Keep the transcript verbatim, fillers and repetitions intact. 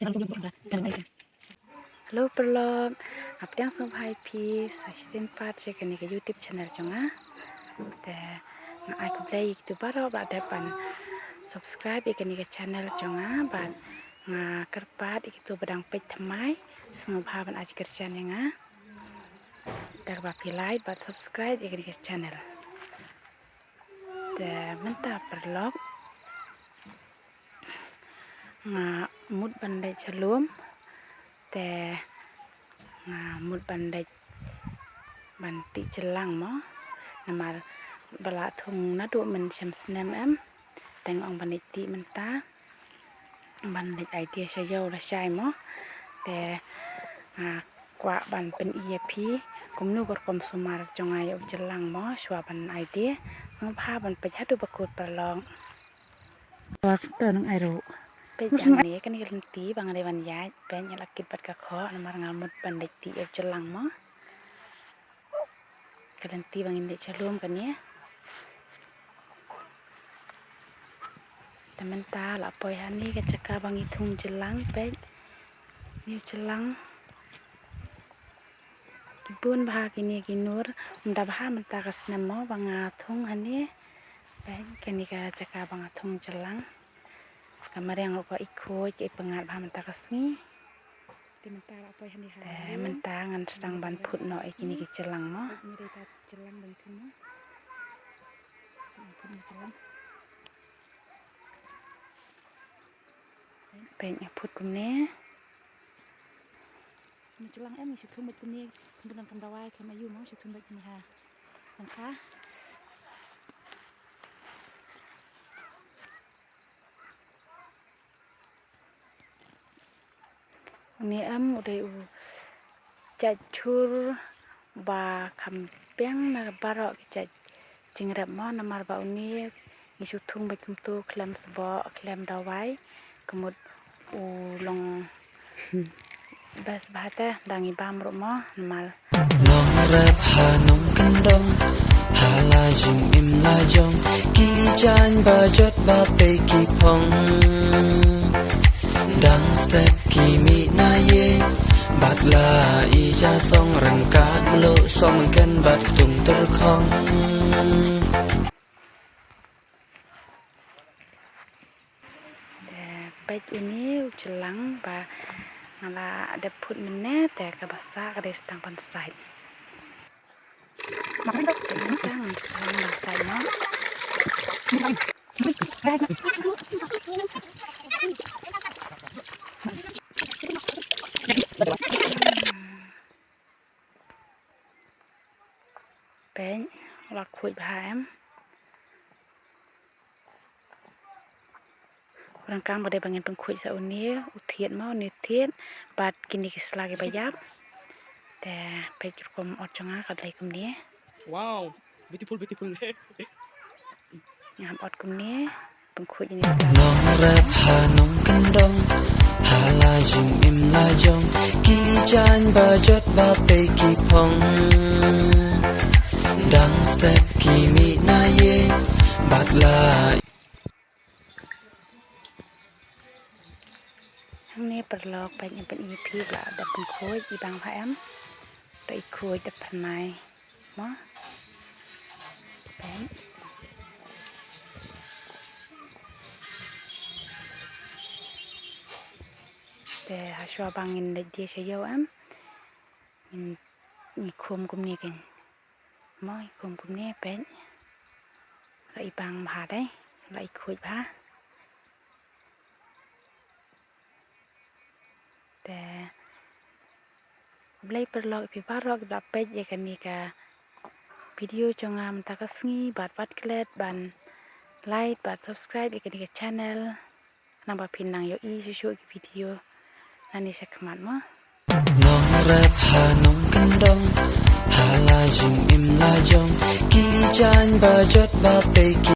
Hello paralok, nga pdiang sngewbha ïa phi sa shisien pat sha kane ka YouTube channel jong nga. Te nga ai khublei ïa kito baroh ba la dep ban subscribe ïa kane ka channel jong nga bad nga kyrpad ïa kito ba dang peit thymmai sngewbha ban ai jingkyrshan ïa nga. Te kaba phi like bad subscribe ïa kane ka channel. Te mynta paralok nga mut ban leit sha lum. Te nga mut ban leit ban tih jylang mo. Namar ba la thung naduh mynshem snem em. Te nga ong ban leit tih mynta ban leit ai die sha ïew lashai mo. Te nga kwah ban pyni ïa phi kumno ka rukom sumar jong nga ïa u jylang mo shuwa ban ai die. Sngewbha ban peit haduh ba kut paralok. Wak ta nang ai ro. Peit hangne kane ka lynti ba nga dei ban ïaid, peit nga la kit bad ka khoh namar nga mut ban leit tih ïa u jylang mo. Ka lynti ba ngin leit sha lum kane. Te mynta la poi hangne ka jaka ba ngi thung jylang, peit. Ngi u jylang. Ki bun bha kine ki nur, ym da bha mynta ka snem mo ba nga thung hangne. Peit kane ka jaka ba nga thung jylang. Ka mariang ruh ka i khuid, ka i pyngngad bha mynta ka sngi. Te mynta la poi hangne ha. Te mynta ngan sdang ban phut noh ïa kine ki jylang mo. Ngi dei ta jylang ban thung mo. Phut noh jylang. Peit nga phut kumne. Ngi jylang em ngi shu thung bad kumne, kumne kam dawai kam ayu mo shu thung bad kumne ha. Nangta. Une em u dei u jait jhur ba kham biang na baroh ki jait jingrep mo namar ba une ngi shu thung bad kumtu khlem sboh khlem dawai ka mut u long best bha te dang i bam ruh mo namar. Nongrep ha nongkyndong ha la jingim la jong ki jaiñ ba jot ba pei ki phong. Dang step ki mih na ïing bad la i ja song ryngkat mluh song ken bad tung tyrkhong. Te peit une u jylang ba nga la dep phut mynne te kaba sah ka dei sdang ban sait. Te mynta ngan sdang ban sait noh. Peit, la khuid bha em. Rangkang ba dei ba ngin pynkhuid sa une u thied mo, une u thied bad kine ki sla kiba ïap. Te peit ki rukom ot jong nga ka dei kumne. Wow, beautiful, beautiful. Ngam ot kumne, pynkhuid ïa une sla. Nongrep ha nongkyndong ha la jingim la jong ki jaiñ ba jot ba pei ki phong. Dang step ki mih na ïing bad la. Hangne paralok peit ngan pyni ïa phi ba la dep pynkhuid i bang bha em. Da i khuid da phyrnai. Mo. Peit. Te ha shuwa ba ngin leit die sha ïew em. Ngin, ngin khum kumne kein. Mo, i khum kumne peit. La i bang bha dei, la i khuid bha. Te khublei paralok ïa phi baroh kiba la peit ïa kane ka video jong nga mynta ka sngi bad wat klet ban like bad subscribe ïa kane ka channel. Nang ba phin nang ïohi shuh shuh ki video nangne shakhmat mo. Nongrep ha nongkyndong ha la jingim la jong ki jaiñ ba jot ba pei ki